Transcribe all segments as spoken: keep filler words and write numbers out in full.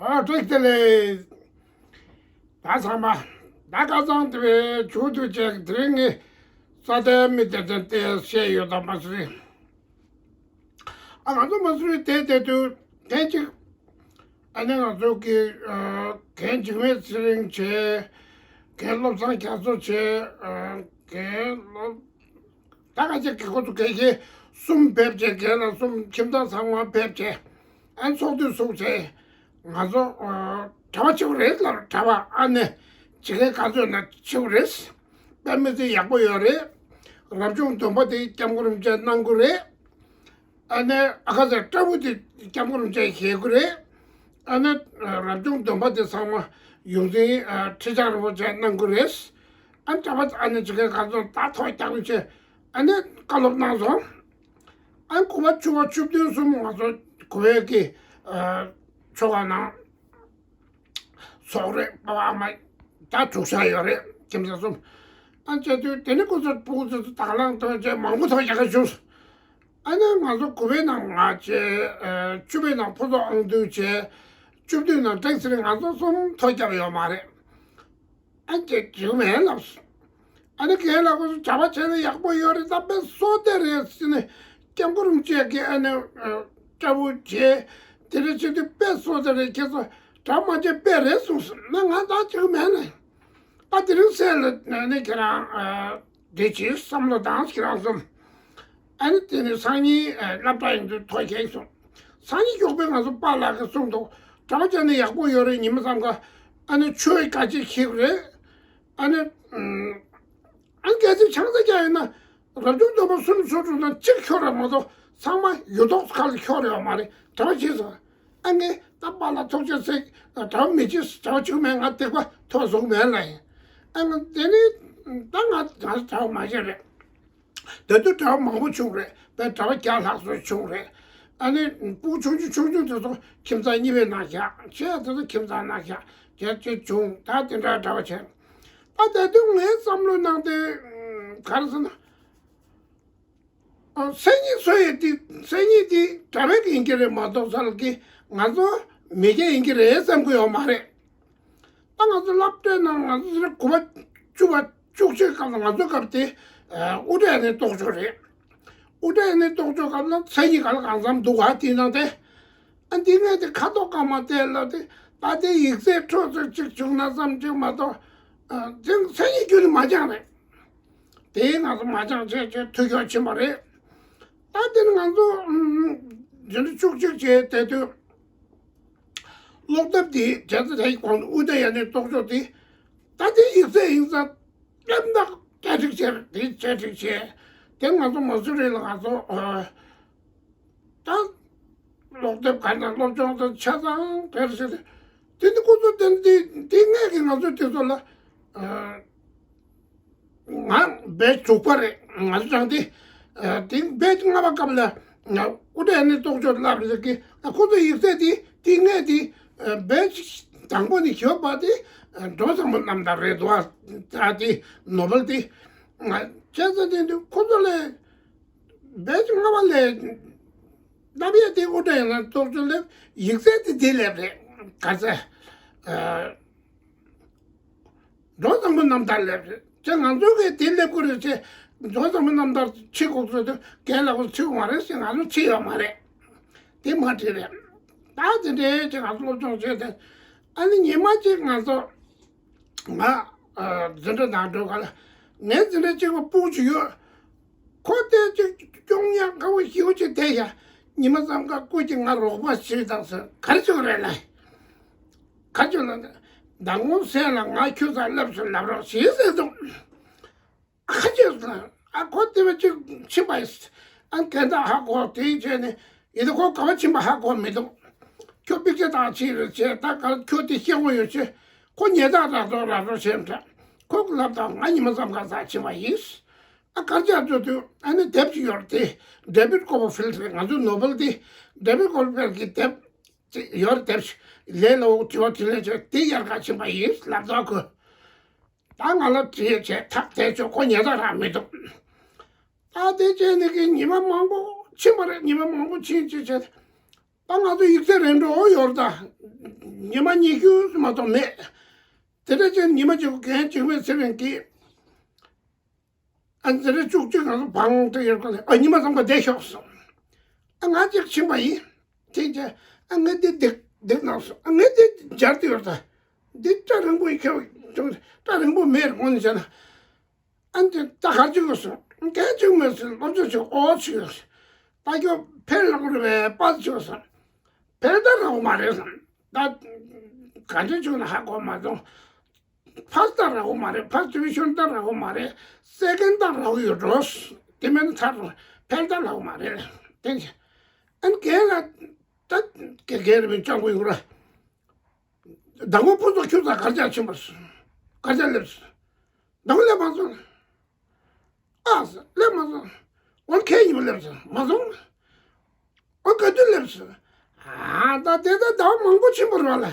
ཨ་བཀྲ་ཤིས་བདེ་ལེགས། ད་ཚང་མ་ད་ཁ་སང་དེ་བས་བྱུང་དུས་ཅེག་དེ་རིང་ངས་ས་དེ་མི་དེ་དེ་དེ་བཤད་ཡོད་དམ་མ་ཟེར། ཨ་ང་ཚོ་མ་སུ་རི་དེ་དེ་དུས་དེ་གཅིག་ཨ་ནི་ང་ཚོ་གི་ཨ་གན་འཇིགས་མེད་ཚེ་རིང་བྱས། གན་བློ་བཟང་རྒྱ་མཚོ་བྱས། ཨ་གན་བློ་ད་ཁ་ཅིག་གི་ཁོ་ཚོ་གན་གན་གསུམ་ཕེབས་བྱས། གན་ལ་གསུམ་ཁྱིམ་ཚང་ཚང་མ་ཕེབས་བྱས། ཨ་ཚོགས་འདུ་ཚོགས་བྱས། ང་ཚོ་ཨ་གྲྭ་པ་ཆེ་བོ་རེད་ལ། གྲྭ་པ་ཨ་ནི་ཇི་གའི་ག་ཚོད་ན་ཆེ་བོ་རེད། དཔེ་མི་སྲིད་ཡག་པོ་ཡོད་རེད། རབ་བྱུང་སྡོམ་པ་དེ་སྐྱབས་མགོན་རིན་པོ་ཆེ་གནང་གི་རེད། ཨ་ནི་ཨ་ཁ་ཟེར་སྐྲ་བོ་དེ་སྐྱབས་མགོན་རིན་པོ་ཆེ་བཞེས་གི་རེད། ཨ་ནི་རབ་བྱུང་སྡོམ་པ་དེ་ཚང་མ་ཡོངས་འཛིན་ཨ་ཁྲི་བྱང་རིན་པོ་ཆེ་གནང་གི་རེད། ཨ་ནི་གྲྭ་པ་ཨ་ནི་ཇི་གའི་ག་ཚོད་ད་ཐོག་རྒྱག་མི་བྱེད། ཨ་ནི་བཀའ་སློབ་གནང་སོང་། ཨ་ནི་སྐུ་པ་བཅུ་པ་བཅུ་བདུན་གསུམ་ང་ཚོ་གོ་བའི་གི་ཨ་ཆོ་ག་ནང་ཚོགས་རེད། པ་ཕ་མ་ད་དྲུག་ཤག་ཡོད་རེད། ཁྱིམ་ཚང་གསུམ། ཨ་བྱས་དུས་དེ་ནི་ཁོ་ཚོ་སྤུ་གུ་ཚོ་དང་བླངས་གཏོང་བྱས་མང་པོ་ཐོག་རྒྱག་ག་བྱུང་། ཨ་ནི་ང་ཚོ་དགུ་པའི་ནང་ང་བྱས། ཨ་བཅུ་པའི་ནང་ཕོ་སོག་ཨང་རྡུལ་བྱས། བཅུ་བདུན་ནང་ཀྲེག་ཚེ་རིང་ང་ཚོ་གསུམ་ཐོག་རྒྱབ་ཡོད་མ་རེད། ཨ་ཅེ་བྱུང་མེད་ལབ་སོང་། ཨ་ནི་གན་ལ་ཁོ་ཚོ་གྲྭ་པ་བྱས་ན་ཡག་པོ་ཡོད་རེད། ད་དཔེ་བསོད་བདེ་རེད་ཟེར་ནས་སྐྱབས་མགོན་རིན་པོ་ཆེ་གིས་ཨ་ནི་ཨ་སྐྲ་བོ་བྱས་དེ་འདྲ་བྱེད་དུས་དཔེ་བསོད་བདེ་རེད། ཁྱེད་ཚོ་གྲྭ་པ་མ་བྱས་དཔེ་རེད་གསུངས་སོང་། ན་ང་ད་བྱུང་མེད་ལ། ཨ་དེ་རིང་སྲས་ལ་ནི་ཁྱེད་རང་ཨ་འདི་བྱེད་བསམ་བློ་བཏང་། ཁྱེད་རང་གསུམ། ཨ་ནི་དེ་ནི་སང་ཉིན་ཨ་སློབ་གྲྭ་ཡིན་དུས་ཐོག་ཁེལ་སོང་། སང་ཉིན་མགྱོགས་པོས་ང་ཚོ་པཱ་ལགས་ཀྱིས་གསུངས་འདུག་གྲྭ་པ་བྱས་ན་ཡག་པོ་ཡོད་རེད། ཉི་མ་ཙམ་ཀ་ཨ་ནི་ཆོས་དཀའ་སྤྱད་ཤེས་དགོས་རེད། ཨ་ནི་ཨ་ནི་གལ་སྲིད་ཆང་ས་རྒྱག་ཡོད་ན་རབ་བྱུང་སྡོམ་པ་སུམ་ཅུ་སོ་དྲུག་ནང་གཅིག་འཁྱོར་ར་མ་གཏོགས་ཚང་མ་ཡུལ་ཐོག་ཁག་ལ་འཁྱོར་ཡོད་མ་རེད། གྲྭ་པ་བྱས་སོང་། ཨ་ངས་ད་པཱ་ལགས་ཐུགས་རྗེ་ཆེ། གྲྭ་པ་མི་བྱེད། གྲྭ་པ་བྱུང་མེད། ང་སྡིག་པ་ཐོག་བཟུང་མེད་ལ་ཡིན། ཨ་ང་དེ་ནི་ད་ང་ང་གྲྭ་པ་མ་བྱས་རེད། དེ་དུས་གྲྭ་པ་མང་པོ་བྱུང་རེད། དཔེ་གྲྭ་པ་བརྒྱ་ལྷག་ཙམ་བྱུང་རེད། ཨ་ནི་སྤུ་གུ་ཆུང་ཆུང་ཆུང་ཆུང་དེ་ཚོ་ཁྱིམ་ཚང་གཉིས་པའི་ནང་བཞག་ཆེ་དེ་ཚོ་ཁྱིམ་ཚང་ནང་བཞག་བྱས་བྱས་བྱུང་། ད་དེ་འདྲ་གྲྭ་པ་བྱས། ད་དེ་དུས་ངའི་བསམ་བློ་ནང་དེ་ག་རེ་ཟེར་ན། ཨ་སེམས་ཉིད་བཟོ་ཡས་དེ་སེམས་ཉིད་དེ་གྲྭ་པའི་ཡིན་གྱི་རེད་མ་གཏོགས་ས་ལ་གི་ང་ཚོ་མི་སྐྱ་ཡིན་གྱི་རེད་བསམ་གི་ཡོད་མ་རེད། ད་ང་ཚོ་སློབ་གྲྭའི་ནང་ང་ཚོ་དགུ་པ་བཅུ་པ་བཅུ་གཅིག་སྐབས་ལ་ང་ཚོ་སྐབས་དེ་ཨ་དབུ་སྐྲ་ཡ་ནི་ལྟོགས་བཅོས་རེད། དབུ་སྐྲ་ཡ་ནི་ལྟོགས་བཅོས་སྐབས་ལ་མཚན་ཉིད་ག་ལ་གང་འཚམ་འདུག་ག་དེ་ནང་དེ། ཨ་འདི་ངས་དེ་ཁ་དོག་གང་མ་བལྟས་ལ་དེ་ད་དེ་ཡིག་ཚད་འཕྲོ་ཚོད་ཅིག་བྱུང་ན་བསམ་ཅིག་མ་གཏོགས་ཨ་དེ་མཚན་ཉིད་ཁྱོན་ནས་མ་སྦྱངས་རེད། དེ་ང་ཚོ་མ་སྦྱངས་བྱས་བྱས་འཐུས་ཤོར་ཕྱིན་པ་རེད། ད་དེ་ནི་ང་ཚོ་ཨུམ་འཛིན་གྲྭ་བཅུ་གཅིག་བྱས་དེ་དུས་ཀློག་དེབ་དེ་བྱས་ཙང་དེའི་གོང་དུ་དབུ་སྐྲ་ཡ་ནི་ལྟོགས་བཅོས་དེ། ད་དེ་ཡིག་ཚད་ཡིན་ཙང་སླེབས་ན་སྐད་འགྲིག་བྱས་རེད། དེ་བྱས་འགྲིག་བྱས་དེ་ང་ཚོ་མ་སུ་རི་ལ་ང་ཚོ་ཨ། ད་ཀློག་དེབ་ག་ན་སློབ་སྦྱོང་དང་ཆ་ཚང་དེར་ཟེར་ཏེ། དེ་ནི་ཁོ་ཚོ་དེ་འདི་འདི་ངས་ཀྱི་ང་ཚོ་དེ་ཚོ་ལ་ཨ་ང་བེ་དྲུག་པ་རེད། ང་ཚོ་ཀྱང་དེ་ཨ་དེ་བེ་ལྔ་པ་སྐབས་ལ་ཨ་དབུ་སྐྲ་ནི་ལྟོགས་བཅོས་བསླབ་རེད་ཀི། ཁོ་ཚོ་ཡིག་ཚད་དེ་དེ་ངས་དེ་ཨ་བེ་དང་པོ་ནས་བཞི་པ་དེ་ཨ་འགྲོ་བཟང་པོ་རྣམ་ཐར་རེད་འདུག་ཨ། ད་དེ་ནོ་བེལ་དེ་ཨ་བྱས་ཙང་དེ་འདི་ཁོ་ཚོ་ལས། བེ་ལྔ་པ་ལས་བསླབ་ཡས་དེ་དབུ་སྐྲ་ཡིན་ན་ལྟོགས་བཅོས་སླེབས། ཡིག་ཚད་དེ་དེ་སླེབས་རེད། ག་ཚད་ཨ་འགྲོ་བཟང་པོ་རྣམ་ཐར་སླེབས་རེད། ཅེས་ང་ཚོ་གིས་དེ་སླེབས་དགོས་རེད་ཅེས། འགྲོ་བཟང་པོ་རྣམ་ཐར་ཁྲིད་དགོས་ཚོད་དུ་རྒན་ལགས་ཁོ་ཁྲིད་དགོས་མ་རེད་ཟེར། ང་ཚོ་ཁྲིད་ཡོད་མ་རེད། དེ་མ་ཁྲིད་རེད། ད་དེ་འདྲའི་ཅེས་ང་ཚོ་སློབ་སྦྱོང་བྱས་ཏེ། ཨ་ནི་ཉི་མ་གཅིག་ང་ཚོ། ང་ཨ་འཛིན་གྲྭ་ནང་འགྲོ་ག་ལ། ངའི་འཛིན་གྲྭ་གཅིག་པ་སྤུ་གུ་ཅིག་ཡོད། ཁོ་དེ་ཅིག་སྐྱོང་ཡག་དགའ་བོ་ཞེ་པོ་ཅིག་བསྡད་ཡ། ཉི་མ་ཙམ་ཀ་སྐུ་གཅིག་ང་རོགས་པ་བྱེད་དང་ཟེར། ག་རེ་བྱེད་དགོས་རེད་ལ། ག་རེ་བྱེད་ལ། མདང་དགོང་ཟས་ལ་ང་ཁྱོད་ཚང་སླེབས་སོང་ལབ་རོགས་ཞེས་ཟེར་འདུག་ཁ་ཅིག་ཨ་ཁོ་དེ་བས་ཅིག་ཕྱིན་པ་ཡིན། ཨ་རྒན་དག་ཧ་གོ་དེ་བྱས་ནས་ཡིན་ན་ཁོ་ག་པར་ཕྱིན་པ་ཧ་གོ་མི་འདུག་ཁྱོད་པིག་ཅེ་དང་ཕྱིན་རེད་ཅེས། ད་ག་ཁྱོད་དེ་ཤེས་དགོས་ཡོད་ཅེས། ཁོ་ཉེས་དག་རག་རོགས་རག་རོགས་བྱས་འདྲ། ཁོ་ལབ་དང་ང་ཉི་མ་ཙམ་ག་ས་ཕྱིན་པ་ཡིན། ཨ་གར་ཅག་ཚོ་དུས་ཨ་ནི་དེབ་ཅིག་ཡོད་རེད་དེ། David Copperfield རེད། ང་ཚོའི་ནོ་བེལ་དེ་David Copperfield གི་དེབ་ཅིག་ཡོད་རེད། དེབ་ཅིག་ལས་ལ་འོ་དྲི་བ་དྲིས་ལན་བྱས་དེ་ཡར་ག་ཕྱིན་པ་ཡིན་ལབ་དང་ཁོ། ད་ང་ལ་དྲིས་བྱས་ཐག་དེ་ཆོག་ཁོ་ཉེས་དག་རག་མི་འདུག་ད་དེ་བྱས་ནས་ཀྱི་ཉི་མ་མང་པོ་ཕྱིན་པ་རེད། ཉི་མ་མང་པོ་ཕྱིན་ཅི་བྱས། ད་ང་ཚོ་ཡིག་ཚད་རེ་འགྲོ་ཡོད་རེད་ད། ཉི་མ་ཉི་ཤུ་མ་གཏོགས་མེད། དེ་འདྲ་བྱས་ཉི་མ་གཅིག་རྒན་འཇིགས་མེད་ཚེ་རིང་གིས། ཨ་ཛི་རེ་བཅུ་གཅིག་གང་བང་དུ་ཡོད་ག་ལ། ཨ་ཉི་མ་ཚང་མ་བསྡད་ཤོག་གསུངས། ཨ་ང་གཅིག་ཕྱིན་པ་ཡིན། དེ་རྗེས་ཨ་ངས་འདི་སྡིག་སྡིག་གནང་སོང་། ཨ་ངས་འདི་སྦྱར་དུ་ཡོད་ད། འདི་སྐྲ་རིང་པོ་ཡི་ཁྱེར་བྱུང་། སྐྲ་རིང་པོ་མེད་དངོས་གནས་བྱས་ན། ཨ་འདི་ད་གར་བཅུག་གསུངས། གལ་ཆེན་མེད་ཟེར། སློབ་སྦྱོང་བྱེད་ཨོ་ཆི་ཡོད། ད་ཁྱོད་ཕེབས་ལ་གོ་རེ་བས་པ་ཆི་ཡོད་ཟེར། ཕེབས་ད་རག་གོ་མ་རེད་ཟེར། ད་ག་འདྲ་བྱུང་ན་ཧ་གོ་མ་སོང་། ཕར་ལྟ་རག་གོ་མ་རེད། ཕར་དེ་བའི་ཤོར་ལྟ་རག་གོ་མ་རེད། སེ་ཀན་ལྟ་རག་གོ་ཡོད་འགྲོ། དེ་མིན་ཚར་རོ། ཕལ་ལྟ་རག་གོ་མ་རེད། དེ་ཨན་རྒན་ལ་ད་དགེ་རྒན་རེད་པས་སྤྱང་པོ་ཡོང་ར། ཟླ་ངོ་ཕུན་ཚོགས་ཁྱོད་ཚ་གར་ཅག་ཕྱིན་པ་སོང་། གར་ཅག་སླེབས་སོང་། ཟླ་ངོ་སླེབས་མ་སོང་། ཨ་སླེབས་མ་སོང་། འོ་ཁྱེད་ཡིན་པ་སླེབས་སོང་མ་སོང་། འོ་ག་དུས་སླེབས་སོང་། ཨ་ད་དེ་ད་ཟླ་བ་མང་པོ་ཕྱིན་པ་རེད་པ་ལ།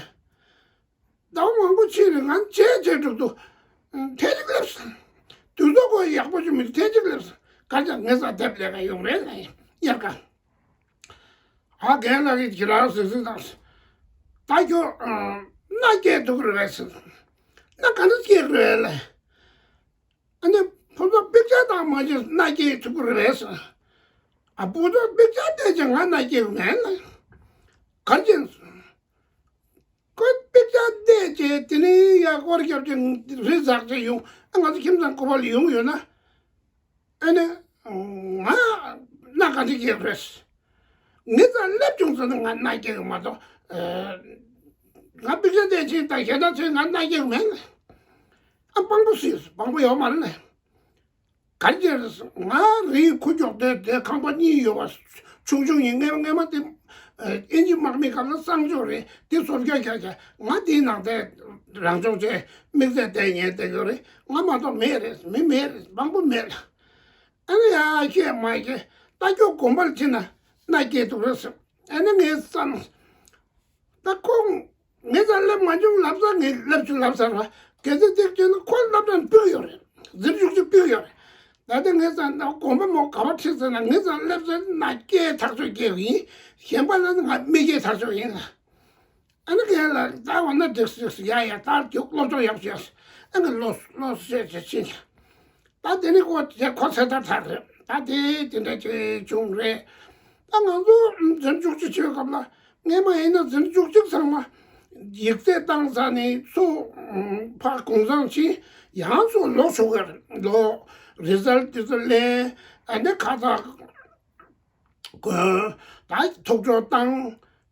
ཟླ་བ་མང་པོ་ཕྱིན་རེད། ང་བྱས་བྱས་འགྲུབ་འདུག་ཐེངས་གཅིག་སླེབས་སོང་། དུས་ཚོད་ཁོ་ཡག་པོ་ཅིག་མི་འདུག་ཐེངས་གཅིག་སླེབས་སོང་། ག་ཅག་ངེད་ཚ་དེབ་ལས་ཀ་ཡོང་རེད་ལ་དབྱར་ཁ། ཨ་རྒན་ལགས་ཀྱིས་ཁྱེད་རང་གཟིགས་གཟིགས་དང་། ད་ཁྱོད་མནའ་སྐྱེལ་ཐུབ་ཀྱི་རེད་པས་ཟེར། མནའ་ག་འདྲ་སྐྱེལ་གྱི་རེད་ལ། ཨ་ནི་ཕུན་ཚོགས་པིག་ཅར་བཏང་མ་བྱས་མནའ་སྐྱེལ་ཐུབ་ཀྱི་རེད་པས་ཟེར། ཨ་ཕུན་ཚོགས་པིག་ཅར་བལྟས་ཀྱང་ང་མནའ་སྐྱེལ་གྱི་མེད་ལ། ག་རེ་བྱས་ནས་ཟེར། ཁོས་པིག་ཅར་བལྟས་བྱས་དེ་ནས་ཡར་སྐོར་བརྒྱབ་བྱས་རི་འཛེགས་བྱས་ཡོང་། ཨ་ང་ཚོ་ཁྱིམ་ཚང་སྐུ་པར་ལ་ཡོང་ཡོད་ན། ཨ་ནི་ང་མནའ་ག་འདྲ་སྐྱེལ་དགོས་རེད། ངེད་ཚ་སླེབས་བྱུང་ཟེར་ན་ང་མནའ་སྐྱེལ་གི་མ་གཏོགས། ང་པིག་ཅར་བལྟས་ཕྱིན་དང་གཞན་དག་ཚོས་ང་མནའ་སྐྱེལ་གི་མེད་ལ། ཨ་དཔང་པོ་སུས། དཔང་པོ་ཡོད་མ་རེད་ལ། ག་རེ་བྱས་རེད། ང་རིའི་ཁུ་ཁྱོག་དེ་དེ་ཁང་པ་གཉིས་ཡོད་པ་ཆུང་ཆུང་ཡིན། སྔས་སྔས་མ་དེ་ཨིན་ཇི་དམག་མིའི་སྐབས་ལ་གསང་སྤྱོད་རེད། དེ་བཟོ་རྒྱག་རྒྱག་རྒྱག་ང་དེའི་ནང་དེ་རང་སྦྱོང་བྱས་དམིགས་བསལ་དེ་ཉན་བསྡད་ཡོད་རེད། ང་མ་གཏོགས་མེད་རེད། མི་མེད་རེད། དཔང་པོ་མེད་ལ། ཨ་ནི་ཡ་བཤད་མ་བཤད། ད་ཁྱོད་དགོན་པར་ཕྱིན་ན་མནའ་སྐྱེལ་ཐུབ་རེད་ཟེར། ཨ་ནི་ངས་བསམ། ད་ཁོང་ངེད་ཚ་སླེབས་མ་བྱུང་ལབ་ས། ངས་སླེབས་བྱུང་ལབ་ས་ར། གལ་སྲིད་དེ་བྱས་ན་ཁོ་སློབ་གྲྭར་ཕུད་ཡོད་རེད། འཛིན་བཅུག་ཅིག་ཕུད་ཡོད་རེད། ད་ལྟ་ངེད་ཚ་ན་དགོན་པ་མོ་ག་པར་ཁྲིད་ཟེར་ན། ངེད་ཚ་སླེབས་ཟེར་ན་སྐྱེས་ཐག་ཆོད་སྐྱེས་ཡིན། གཞན་པ་ལ་ང་མི་སྐྱེས་ཐག་ཆོད་ཡིན་ལ། ཨ་ནི་རྒན་ལགས་ད་འོ་ན་འགྲིག་འགྲིག་ཡ་ཡ། ད་རྒྱུགས་སློབ་སྦྱོང་ཡག་ཤོས། ཨ་ནི་ལོ་ལོ་བཤད་བཤད་ཕྱིན། ད་དེ་ནི་ཁོ་དེ་ཁོ་ཚེ་ཐར་ཐར་རེད། ད་དེ་དེ་འདྲ་ཅིག་བྱུང་རེད། ད་ང་ཚོ་འཛིན་བཅུག་ཅིག་བྱེད་སྐབས་ལ། སྔས་མ་ཡིན་ན་འཛིན་བཅུག་ཅིག་ཚང་མ་ཡིག་ཚད་བཏང་ཚར་ནས་ཚུར་ཕར་གུང་ཚང་ཕྱིན། ཡང་ཚུར་ལོག་ཆོག་གི་རེད། ལོག་རི་ཛལ་དེ་ཚོ་ལེན། ཨ་ནི་ཁ་བཏགས་གོན། ད་ཐུགས་སྤྲོ་བཏང་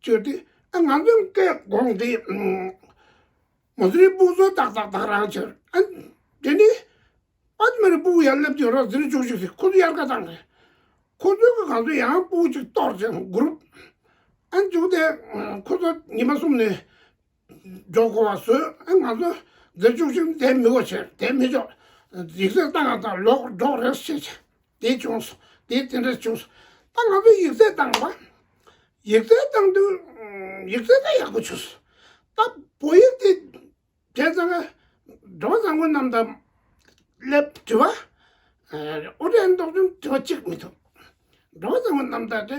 བྱས་དེ། ཨ་ང་ཚོའི་སྐད་དགོངས་དེ། མ་སུ་རི་སྤུ་གུ་ཚོ་ཏག་ཏག་ཏག་རང་ཆེར། ཨ་དེ་ནི་ཨ་ཏི་མ་རི་སྤུ་གུ་ཡར་སླེབས་དུས་རོགས་འཛིན་བཅུག་ཅིག་ཟེར། ཁོ་ཚོ་དབྱར་ཁ་བཏང་རེད། ཁོ་ཚོ་གི་ང་ཚོ་ཡང་སྤུ་གུ་ཅིག་གཏོར་བྱས་གུ་རུབ། ཨ་བཅུག་སྟེ་ཁོ་ཚོ་ཉི་མ་གསུམ་ནས་འགྲོ་དགོས་པ་བཟོས། ཨ་ང་ཚོ་འཛིན་བཅུག་ཅིག་དེ་མི་དགོས་ཆེར། དེ་མི་ཆོག་ཡིག་ཚད་བཏང་ང་དང་ལོག་འགྲོ་རེད་ཟེར་བྱས། དེ་བྱུང་སོང་། དེ་དེ་འདྲ་བྱུང་སོང་། ད་ང་ཚོ་ཡིག་ཚད་བཏང་བ། ཡིག་ཚད་བཏང་དུས་ཡིག་ཚད་ད་ཡག་པོ་བྱུང་སོང་། ད་བོད་ཡིག་དེ་བྱས་ཙང་། འགྲོ་བ་བཟང་པོ་རྣམ་ཐར་སླེབས། དྲི་བ། ཨོ་རྒྱན་རྟོགས་ལྡན་དྲི་བ་གཅིག་མི་ཐུབ། འགྲོ་བ་བཟང་པོ་རྣམ་ཐར་དེ།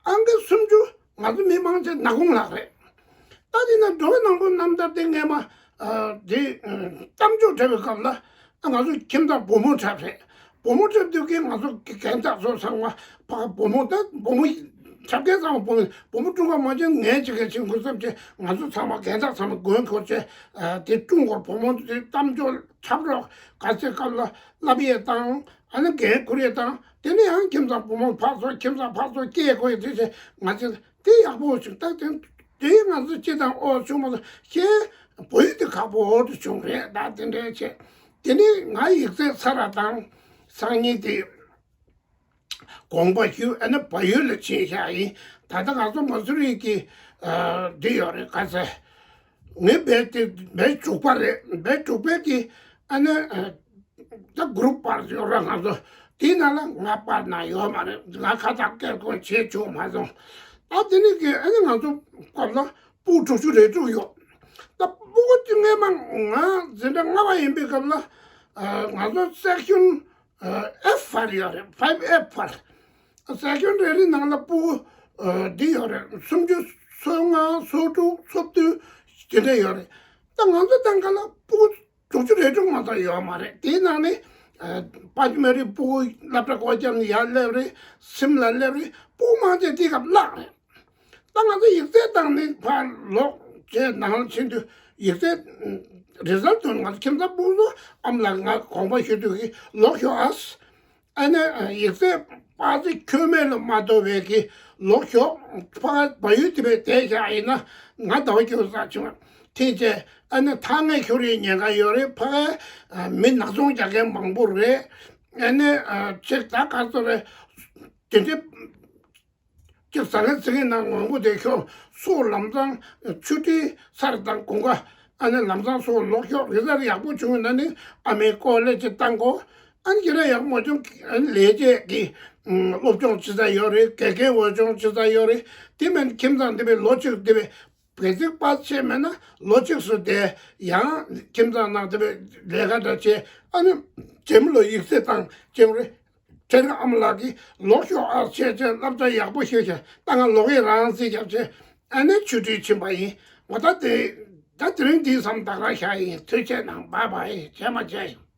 ཨང་ཀི་སུམ་ཅུ། ང་ཚོ་མི་མང་ཆེ་ནག་ཁུང་ལགས་རེད། ད་དེ་ན་འགྲོ་བ་ནག་ཁུང་རྣམ་ཐར་དེ་སྔས་མ། ཨ་དེ་གཏམ་བརྗོད་འཁྲབ་པའི་སྐབས་ལ། ཨ་ང་ཚོ་ཁྱིམ་ཚང་བུ་མོ་འཁྲབ་རེད། བུ་མོ་འཁྲབ་དུས་ཀྱི་ང་ཚོ་རྒན་བདག་ཚོ་ཚང་མ་ཕ་བུ་མོ། ད་བུ་མོ་འཁྲབ་མཁན་ཚང་མ་བུ་མོ། བུ་མོ་དཀྲུག་པ་མ་བྱེད། ངས་བྱེད་མཁན་བྱེད་དགོས་བསམ་བྱས། ང་ཚོ་ཚང་མ་རྒན་བདག་ཚང་མ་མགོན་འཁོར་བྱས། ཨ་དེ་དཀྲུག་འཁོར། བུ་མོ་དེ་གཏམ་བརྗོད་འཁྲབ་རོགས་ག་ཚོད་སྐབས་ལ་བསླབ་ཡས་བཏང་། ཨ་ནི་འགན་ཁུར་ཡས་བཏང་། དེ་ནས་ཡང་ཁྱིམ་ཚང་བུ་མོ་ཕར་ཚུར། ཁྱིམ་ཚང་ཕར་ཚུར་སྐྱེལ་དགོས་ཡས་དེ་བྱས། ང་ཚོ་དེ་ཡག་པོ་བྱུང་། ད་དེ་དེ་ང་ཚོ་སྤྱི་དང་ཨོ་བྱུང་མ་སོང་། ཁྱེད་བོད་ཡིག་དེ་ཁག་པོ་དུ་བྱུང་རེད། ད་དེ་འདྲ་བྱས། དེ་ནས་ང་ཡིག་ཚད་ཚར་བ་དང་སང་ཉིན་དེ་དགོངས་པ་ཞུས། ཨ་ནི་བལ་ཡུལ་ལ་ཕྱིན་བཞག་ཡིན། ད་ལྟ་ང་ཚོ་མ་སུ་རི་གི་ཨ་འདི་ཡོད་རེད། ག་ཚད། ངའི་བལ་དེ་བལ་དྲུག་པ་རེད། བལ་དྲུག་པའི་གི་ཨ་ནི་ཨ་ད་གུ་རུབ་པར་ཡོད་ར། ང་ཚོ་དེའི་ནང་ལ་ང་པར་ན་ཡོད་མ་རེད། ང་ཁ་བཏགས་སྐད་ཁོ་བྱེད་བྱུང་མ་སོང་། ད་དེ་ནས་གི་ཨ་ནི་ང་ཚོ་སྐབས་ལ་སྤུ་གུ་དྲུག་ཅུ་རེ་དྲུག་ཡོད། ད་སྤུ་གུ་དེ་སྔས་མ་ང་འཛིན་གྲྭ་ལྔ་པ་ཡིན་པའི་སྐབས་ལ། ཨ་ང་ཚོ་སེག་ཤོན་ཨེཕ་ཕར་ཡོད་རེད། ཕའིབ་ཨེཕ་ཕར། སེག་ཤོན་རེ་རེའི་ནང་ལ་སྤུ་གུ་འདི་ཡོད་རེད། སུམ་ཅུ་ ཚོ་ལྔ་ཚོ་དྲུག་ཚོ་བདུན་དེ་འདྲ་ཡོད་རེད། ད་ང་ཚོ་ཏང་ཁ་ལ་སྤུ་གུ་དྲུག་ཅུ་རེ་དྲུག་མ་གཏོགས་ཡོད་མ་རེད། དེའི་ནང་ནས་ཨ་པ་ཅི་མ་རི་སྤུ་གུ་སློབ་གྲྭ་སྐོར་རྒྱབ་ནས་ཡར་སླེབས་རེད། སིམ་ལ་སླེབས་རེད། སྤུ་གུ་མང་ཆེ་དེའི་སྐབས་བརླག་རེད། ད་ང་ཚོ་ཡིག་ཚད་བཏང་ནས་ཕར་ལོག་བྱས་ནང་ལ་ཕྱིན་དུས་ཡིག་ཚད་རི་ཛལ་ཐོན། ང་ཚོ་ཁྱིམ་ཚང་སྤུ་གུ་ཚོ་ཨ་མ་ལགས་ང་དགོངས་པ་ཞུ་དུས་ཀྱི་ལོག་ཤོག་ཨ། ཨ་ནི་ཡིག་ཚད་པ་ཚེ་ཁྱོན་མེད་ལ་མ་གཏོགས་པའི་གི་ལོག་ཤོག་ཕ་བ་ཡུལ་དེ་བས་བསྡད་བཞག་ཡིན་ན་ང་ཟླ་བ་སྐྱོ་ས་བྱུང་། ཐེངས་ཆེ་ཨ་ནི་ཐག་ངད་ཤོར་ཡའི་ཉེན་ཁ་ཡོད་རེད། ཕ་གའི་མི་ནག་ཚོང་རྒྱག་མཁན་མང་པོ་རེད། ཨ་ནི་ཅིག་ད་ག་ཚོད་རེད། དེ་འདྲའི་ཅིག་ཟ་མཁན་འཚིག་མཁན་ནང་མང་པོ་དེ་ཤོག་སོགས་ལམ་སང་ཆུ་ཊི་ཚར་དང་དགུན་ཁ་ཨ་ནི་ལམ་སང་སོགས་ལོག་ཤོག་རི་ཟར་ཡག་པོ་བྱུང་ན་ནི་ཨ་མའི་སྐོར་ལས་ཅིག་བཏང་གོ་ཨ་ནི་ཁྱེད་རང་ཡག་མོ་བྱུང་། ཨ་ནི་ལས་བྱེད་ཀྱི་སློབ་སྦྱོང་ཅི་ཙམ་ཡོད་རེད། དགེ་རྒན་འོས་སྦྱོང་ཅི་ཙམ་ཡོད་རེད། དེ་མིན་ཁྱིམ་ཚང་དེ་བས་ལོ་གཅིག་དེ་བས་གལ་སྲིད་པ་ཆེ་མེད་ན་ལོ་གཅིག་སུ་དེ་ཡང་ཁྱིམ་ཚང་ནང་དེ་བས་ལས་ཀ་འདྲ་བྱེད། ཨ་ནི་རྗེས་མ་ལོ་ཡིག་ཚད་བཏང་བྱེད་རེད། དེར་ཨ་མ་ལགས་ཀྱིས་ལོག་ཤོག་ཨ་བྱས་བྱས་སློབ་གྲྭ་ཡག་པོ་ཞུས་བྱས་ད་ང་ལོག་གི་རང་རྩིས་རྒྱབ་བྱས་ཨ་ནི་ཆུ་ཊི་ཕྱིན་པ་ཡིན། ང་ད་དེ་ད་དེ་རིང་འདིའི་མཚམས་ད་ག་རང་བཞག་ཡིན། ཐུགས་རྗེ་གནང་། བྷའི་བྷའི། རྗེས་མ་མཇལ་ཡོང་།